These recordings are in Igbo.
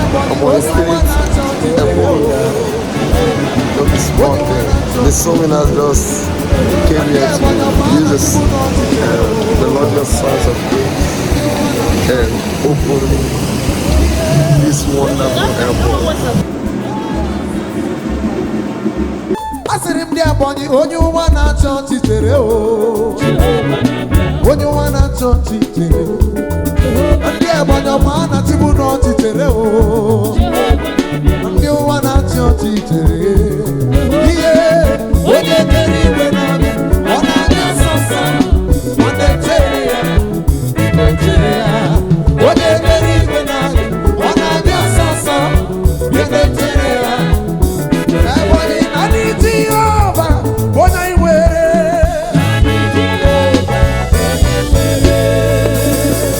Ebonyi State Airport. No be small thing. The Sumina just came here to use this, the largest size of cake and open this wonderful airport. Asịrị m ndị Ebonyi, onye ụwa na-achọ ọchị chere o, onye ụwa na-achọ ọchị chere. Ndị Ebonyi, ọkwa a na-achịbụ n'ọchị chere o, ndị ụwa na-achị ọchị chere. Ihe onye kere igwe na-abịa, ọ na-abịa sọsọ, ọ na-echere ya, na-echere ya. Onye kere igwe na-abịa, ọ na-abịa sọsọ, ị na-echere ya. Ebonyi na ndị Jehova, onye anyị nwere.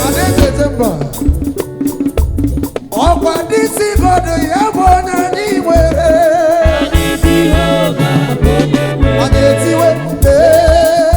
Adaeze mba. Ọkwa disi godo ya bụ onye anyị nwere. Anyị etiwe ee tee.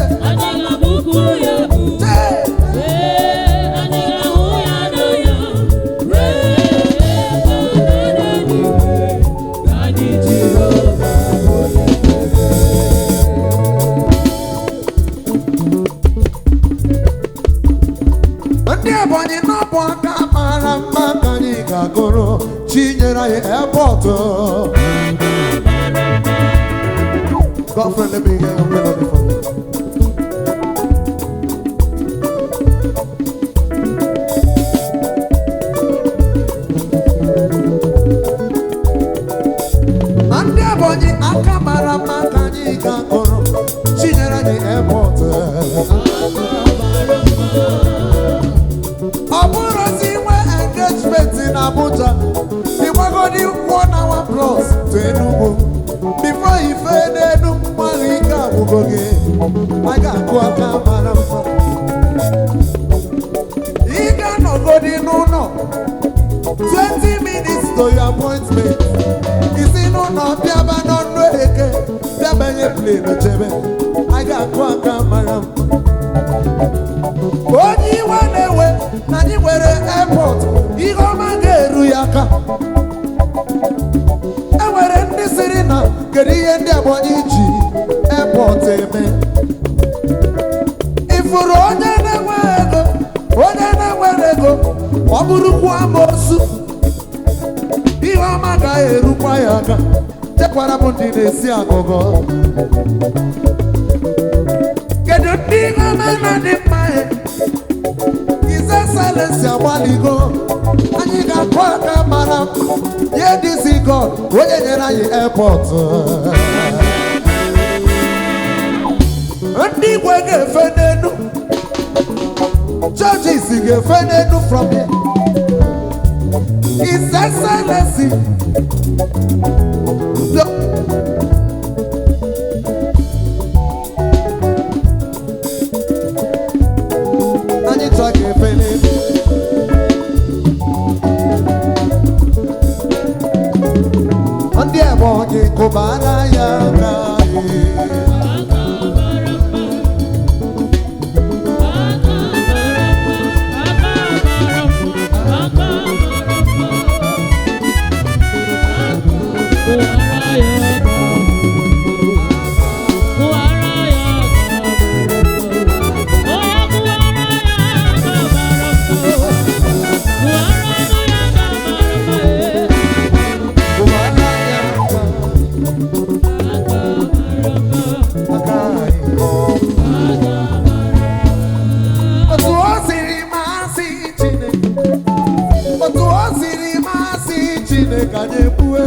Ndị Ebonyi, nọbụ aka mara mma ka anyị ga-agụrụ chinyere anyị airport. Girlfriend, let me hear your melody for you. Na ndị Ebonyi, aka mara mma ka anyị ga-agụrụ chinyere anyị airport. Ọ bụrụzi nwe engagement na Abuja, ịgbagodi one hour plus to Enugu before ife n'elu mmanụ, ike agwụgo gị. A ga-akụ aka mara mma. Ị ga-anọgodi n'ụlọ 20 minutes to your appointment, isi n'ụlọ bịaba n'ọnụ eke, bịabanye plane chebe. A ga-akụ aka mara mma. Onye iwe na-ewe na anyị nwere airport, ihe ọma ga-eru ya aka. E nwere ndị sịrị na kedu ihe ndị Ebonyi ji airport eme? Ifuru onye na-enwe ego, onye na-enwere ego, ọ bụrụkwa amoosu, ihe ọma ga-erukwa ya aka. Chekwara m ndị na-esi agụgọ. Kedu ndị ihe ọma na-adị mma? His Excellency agbaligo. Anyị ga-akụ aka mara nye disi God, onye nyere anyị airport. Ndị igwe ga-efe n'elu, churches ga-efe n'elu from here. His Excellency the anyị chọ ga-efe n'elu. Ndị Ebonyi, kụbara ya aka ee. Kụbara ya aka, aka anyị. Otu o siri masị Chineke, otu o siri masị Chineke, anyị ekwue.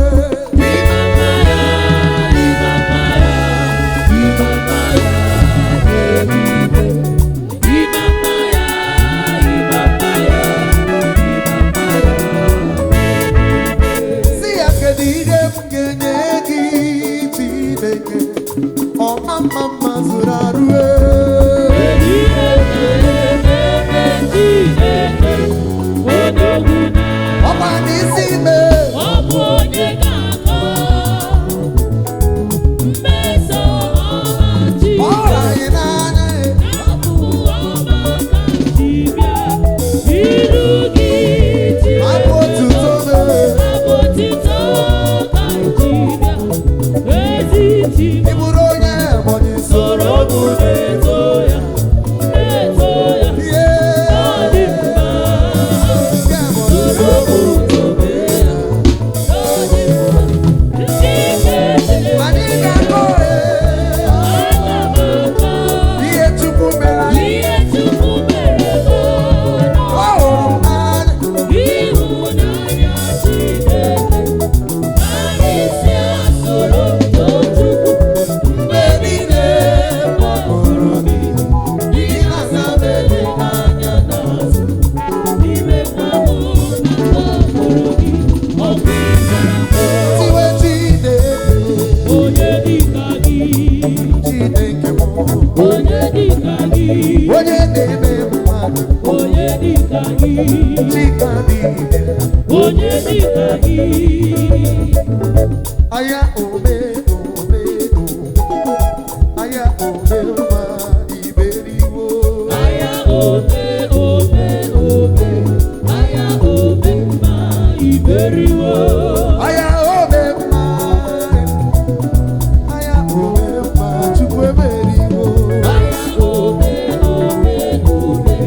Si ya, kedu ihe m ga-enye gị, Chineke ọma mma mma zuru arụ e? Ọkwa n'isi ime. Ọ bụ. Chika dibịa. Onye dịka gị. Aya ome ome o, aya ome ma iberiwo. Aya ome ome ome, aya ome ma iberiwo. Aya ome ma, aya ome ma Chukwu emeriwo. Aya ome ome ome,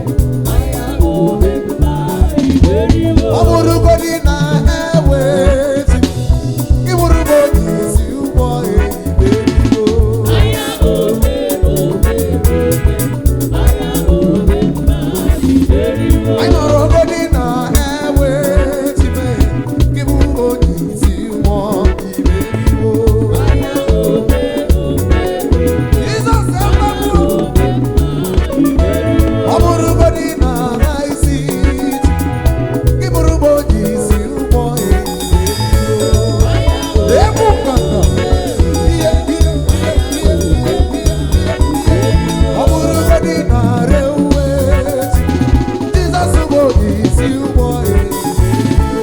aya ome ma iberiwo. Ọ bụrụgodị na ewe ezi, ị bụrụ m onye isi ụgbọ iberiwo. Aya ome ome ome, aya ome ma iberiwo. Anyị nọrọgodị na ewe ezi, gị bụ onye isi ụgbọ iberiwo. Aya ome ome ome, Jizọs emegbu. ome ma iberiwo. Ọ bụrụgodị na ha isi iji, gị bụrụ m onye isi ụgbọ iberiwo. Aya Egwu nganga. Ihe, ihe, ihe, ihe, ihe, ihe, ihe. Ọ bụrụgodị na rewe echi, Jizọs bụ onye isi ụgbọ iberiwo.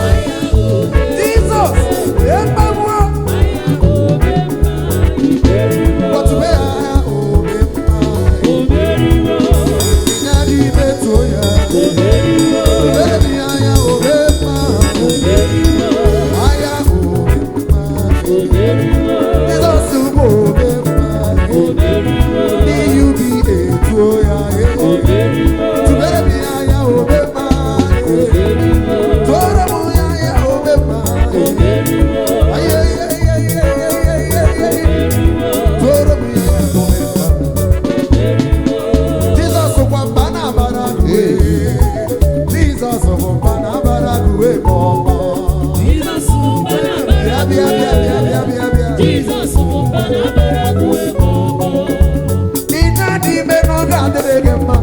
aya ome. Jizọs emegbuo. Aya ome ma iberiwo. Kpọtụbe ya ome mma. Omeriwo, Ịnya dị ime tụọ ya. omeriwo, Tubere m ya ya ome mma. omeriwo, Aya ome mma. omeriwo, Jizọs bụ ome mma. omeriwo, DUBA tụọ ya. omeriwo, Tubere m ya ya ome mma. omeriwo, Tụọrọ m ya ya ome mma. omeriwo, Aye, aye, aye, aye, aye, aye, aye. Tụọrọ m ya ya ome mma. omeriwo. Jizọs kwa mba na-abara uwe. Jizọs bụ mba na-abara uwe ma ọma. Jizọs bụ mba na-abara Bịa, bịa, bịa, bịa, bịa, bịa, bịa. Jizọs bụ mba na-abara uwe ọmọ. Ị na-adị ime na ọ ga-adịrị gị mma.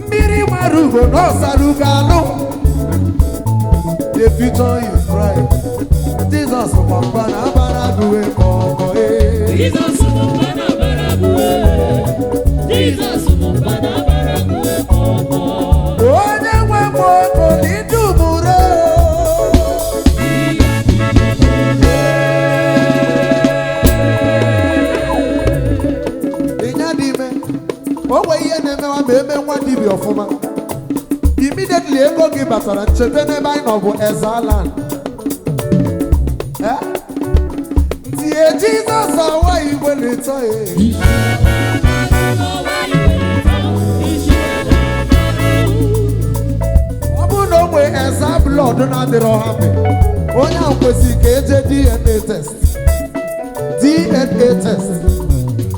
Mmiri mara ugo na ọsara ugo alụ. The future is bright. Jizọs kwa mba na-abara uwe ma ọma. Ee. Jizọs bụ mba na-abara uwe. Jizọs bụ mba na-abara uwe ọmọ. Onye nwe m olidumure. Ịnya dị ime, o nwee ihe na-emewa ma eme nwa dibịa ọfụma. Immediately ego gị batara ncheta n'ebe anyị nọ bụ Ezaland. Eh? Ntie Jizọs awa igwe na-eto ya. Ọ bụrụ na o nwee eza blọd na-adịrọ hapi, onye ahụ kwesịrị ka eje DNA test. DNA test.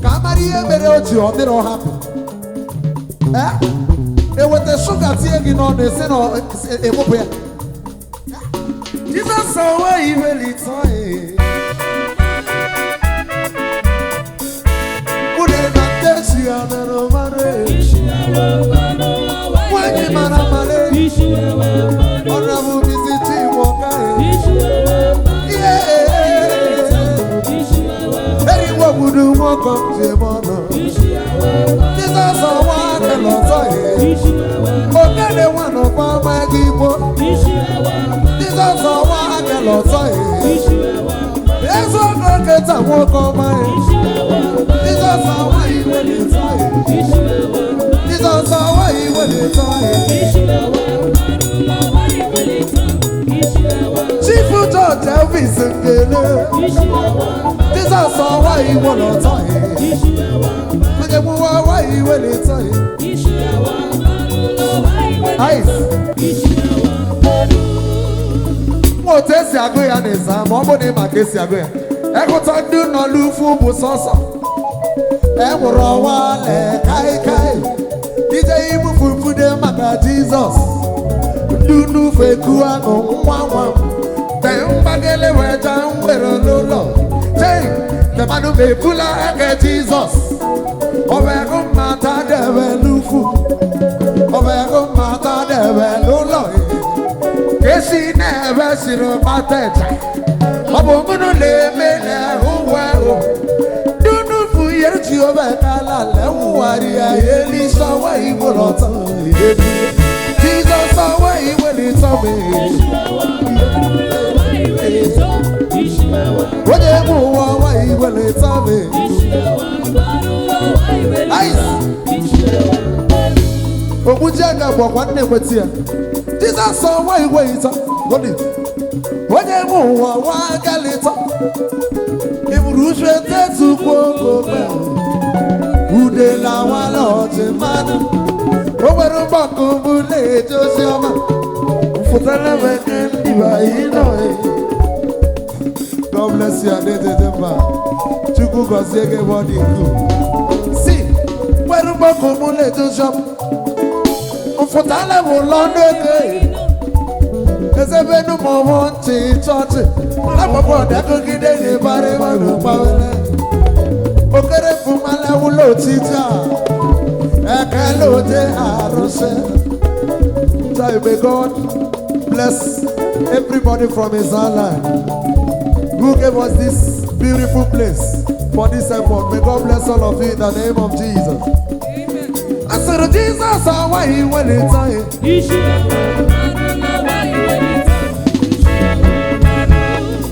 Ka a mara ihe mere o ji ọ dịrọ hapi. Eh? Eweta shuga tinye gị n'ọnụ esi na ewepụ ya. Jizọs onwe iwelite Unu na ntechi ya nụrụ mara Nwanyị mara mara ọrụ bụ bisi chi nwoke. Ihe eriwo gburu nwoke m ji eme ọnụ. Jizọs ọnwa akara ọtọ ya. Okene nwa nọkwa amaghị igbo. Jizọs ọnwa akara ọtọ ya. Eziokwu oketa nwoke ọma ya. Jizọs ọnwa iwe na-eto ya. Jizọs ọnwa iwe na-eto ya. Chief George Elvis Nkele. Jizọs ọnwa iwe na-eto ya. Onye mụwa ọnwa iwe na-eto ya. Ice. Nwa otu esi agụ ya n'ịza ma ọ bụ na ịma ka esi agụ ya. Egụta ndị nọ n'ufu bụ sọsọ. E nwụrụ ọnwa le kaikai. Ije imufufude maka Jizọs. Ndị nnufe ku anụ nwa nwa m. Te mgbagele wee ja nwere n'ụlọ. Chei, temanụ ma ebula eke Jizọs. Ọbẹ̀kú mata dẹ̀bẹ̀ lúfù. Ọbẹ̀kú mata dẹ̀bẹ̀ lúlọ̀ yìí. Kesi n'ebe siri mata ẹja. Ọ bụ mụnụ na-eme na-ehụwe o. Dunu fu yeri Jehova kala lẹ́wùwárí ayé ní sọ́wọ́ ìgbòlọ́tọ̀. Jizọs welite m. Onye nwe ụwa ọwa iwelite m. Ice. Ogbuji aka bụ ọkwa nne nweta ya. Jizọs ọwa iwelite. Gọdị. Onye nwe ụwa ọwa agalite. Ịbụrụ uche tetu kwokwo. Udela nwala ọchị mmadụ. O nwere mgbakọ mbụ na-eje ozi ọma. Mfụtara m eke ndị ba ịnọ. God bless you, Adedede mba. Chukwu gọzie gị ebe ọ dị ukwuu. Si, nwere mgbakọ mụ na-eje ozi ọma. Mfụtara m ụlọ n'oge. Ezebenu m ọmụ ntị chọọchị. Agbapụ ọdakọgide na-ebara mmadụ gbawere. Okere fumala wụlọ otiti a. Ekele ode arụsị. Child, may God bless everybody from his island who gave us this beautiful place for this effort. May God bless all of you in the name of Jesus. Asịrị Jizọs awaghị welite ya.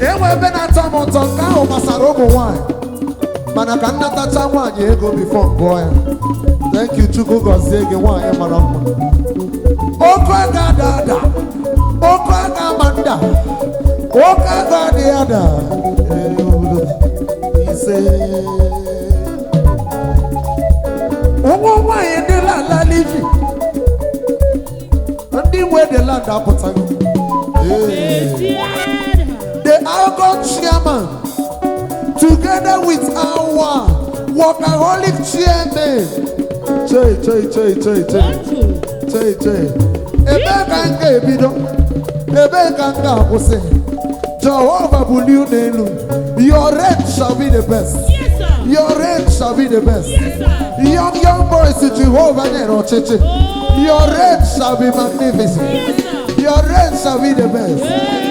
Enwe ebe na-atọ m ụtọ nke ahụ gbasara ụmụ nwanyị, mana ka nnatacha nwaanyị ego bifo ngụọ ya. Thank you, Chukwu gọzie gị, nwaanyị mara mma. Oku aga ada ada, oku aga ama nda, oku aga adịghị ada. Ee, obodo ise. Ụmụ nwaanyị ndị lala livi, ndị nwe the land apụtaghị. Ee. The Algon chairman, together with our workaholic chairman. Chey, chey, chey, chey, chey, chey, chey. Ebee ka m ga-ebido? Ebee ka m ga-akwụsị? Jehovah bulie unu elu. Your reign shall be the best. Your reign shall be the best. Young, young boys, Jehovah nyere ọchịchị. Your reign shall be magnificent. Your reign shall be the best.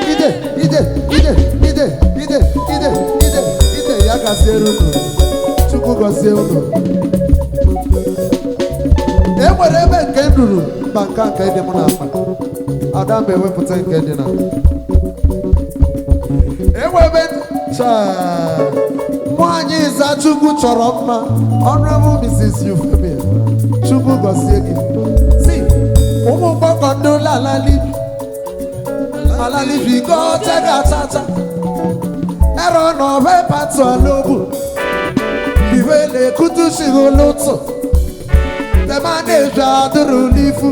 Ide, ide, ide, ide, ide, ide, ide, ide, ya gaziere unu. Chukwu gọzie unu. E nwere ebe nke m ruru ma nke a nke dị m n'akpa. Ada m ewepụta nke dị na. E nwere ebe chaa. Nwaanyị Ịza Chukwu chọrọ mma. Honorable Mrs. Euphemia. Chukwu gọzie gị. Si, ụmụ mgbakọ ndị ụlọ ala Libi. Ala Libi go tega chacha. Ẹ̀rọ nà ọ̀fẹ́ pàtó àlóbù. Ìwé lè kútú ṣìgò lótò. Tẹ̀má ní ìjọ àdúrú nífú.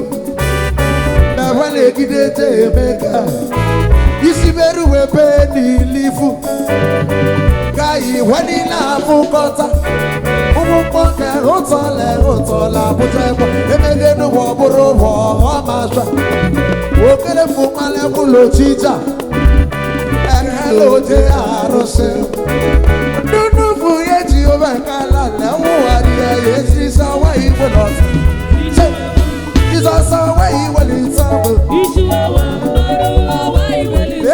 Mẹ̀wẹ́ lè gídé tẹ̀ èmẹ́gà. Isi meruwe be n'ilifu. Ka ìwé nílà fún kọ́tà. Ụmụ mkpọke ụtọle ụtọla abụja ẹgbọ. Emeghe n'ụwa ọ bụrụ ụwa ọ ma sha. Okere fún malẹ́kùn lòchíjà. Ẹ̀kẹ́ lóde àrùsẹ̀. Dúdú fún yé Jehova kálá lẹ́wọ̀n adìyẹ yé sísá wá ìwé lọ́sí. Ṣé Jizọs wá ìwé lè sábò?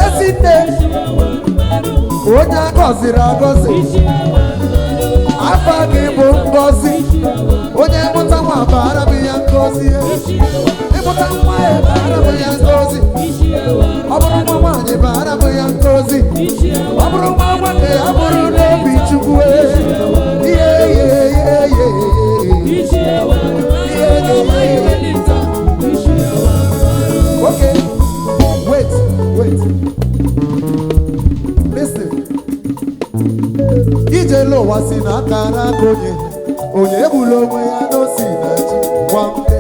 Ezi nne, onye agọziri agọzi, afa gị bụ ngọzi. Onye mụta nwa bara bụ ya ngọzi. Ịmụta nwa ya bara bụ ya ngọzi. Ọ bụrụ nwa nwaanyị bara bụ ya ngọzi. Ọ bụrụ nwa nwoke ya bụrụ n'obi Chukwu. Ihe ihe ihe ihe ihe. Okay, wait, wait. Listen. Ije n'ụwa si n'aka n'aka onye, onye egbula onwe ya n'osi na chi nwamde.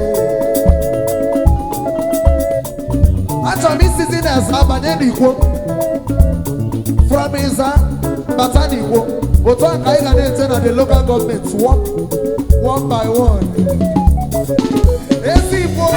Achọrọ m isizi na Eza banye n'Ikwo. From Ịza bata n'Ikwo. Otu a ka anyị ga na-ete na the local government one, one by one. Ezigbo.